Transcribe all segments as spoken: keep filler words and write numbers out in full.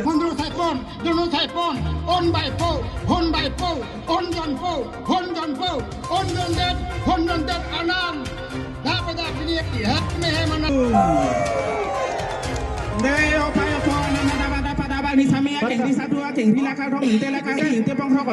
Hon do thaipon, dono thaipon, on baipo, hon baipo, on jonpo, hon jonpo, on jondet, hon jondet anan. Dapat dak ini ya, hak me hai mana. Dei, opai opo, nama daba daba daba ni samia, keng di satu, keng di laka rong, inte laka, keng inte pong rong.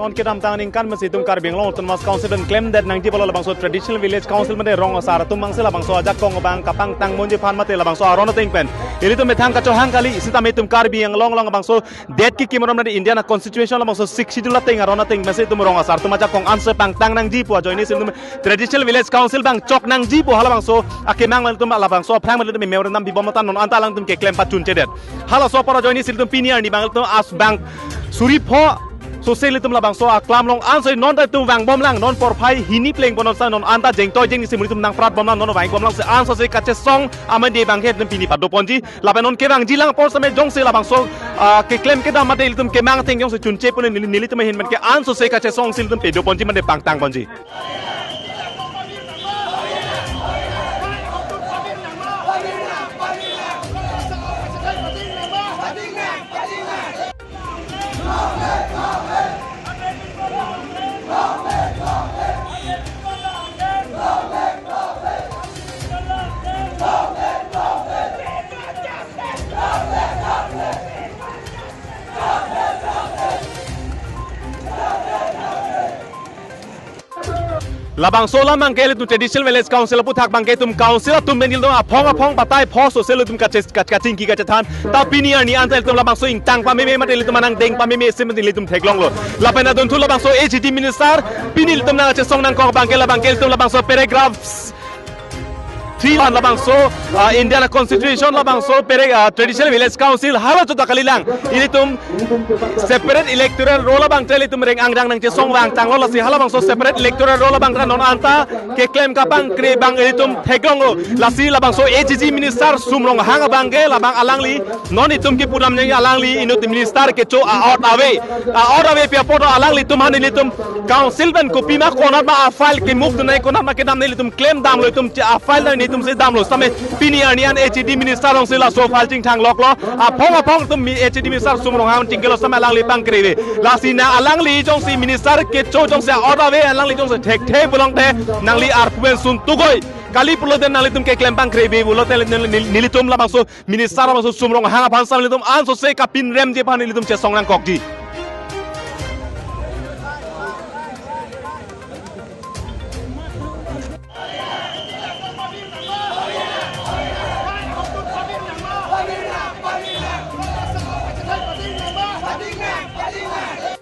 Non kedamtang aningkan pensi itum Karbi Anglong Autonomous Council pen klemdet nangji pulo labangso Traditional Village Council mate rong asar atum mangsi labangso ajakong abang kapangtang monji aphan mate labangso aron ateng pen ilitum methang kachohang kali, sitame itum Karbi Anglong along labangso det kekim aron mate Indian a-constitution labangso Sixth Schedule ateng aron ateng pensi itum rong asar atum ajakong anse pangtang nangji pu ajoine si itum Traditional Village Council abang chok nangji pu halabangso akemang ilitum labangso aphrang ilitum memorandum bibom atan non anta alangtum keklem pachunchedet. Halaso apor ajoine si ilitum pini arni abang ilitum as abang suri pho sose ilitum labangso aklam along anse non ta itum vangbomlang, non porphai hini plengpo, non sa non anta jengtoi jengni si ilitum nangpratbomlang, non vangbomlang si ansose kachesong amande abang ke itum pini padoponji. Lapen non kevangjilang apor same jongsi labangso, ah, keklem kedam mate ilitum kemang ateng jongsi chunche pune neli, nelitum ahin pen ke ansose kachesong si ilitum pedoponji mate pangtangponji. Labangso alam abang ke ilitum Traditional Village Council aputhak abang ke itum council atum pen ilitum aphong aphong batai pho sose ilitum kache-, kach-, kachingki kachethan. Ta pini arni anta ilitum labangso ingtang pameme mate ilitum anang deng pameme isi mate ilitum theklonglo. Lapen adunthu labangso A G D minister pini ilitum nangkachesong nangkok abang ke labang ke ilitum labangso paragraphs three one labangso, ah, Indian Constitution labangso pere, ah, Traditional Village Council hala chot ta kalilang. Ilitum separate electoral roll abang te ilitum reng angdang nangchesong vangtanglo, lasi halabangso separate electoral roll abang ta non anta keklem kapangkre abang ilitum theklonglo. Lasi labangso A G D minister Sum Ronghang abang ke labang alangli non itum kepudam nangji alangli inut minister kecho a-ot ave. A-ot ave pi apot alanglitum aphan ilitum council pen kopima konat ma a-file kemukdun nangji, konat ma kedam nangji ilitum klemdamlo, itum che a-file nangji itum si damlo sitame pini arni an A G D minister along si laso file chingthang loklo. Aphong aphong itum mi A G D minister Sum Ronghang chingkelo sitame alangli pangkre ave. Lasi nang alangli jongsi minister kecho jongsi a-ot ave, alangli jongsi thekthe pulote nangli arpu pen sun tugoi kali pulote nanglitum keklem pangkre ave pulote nel-, nel-, nelitum labangso minister labangso Sum Ronghang aphan sitame ilitum ansose kapinremji aphan ilitum chesong nangkokji.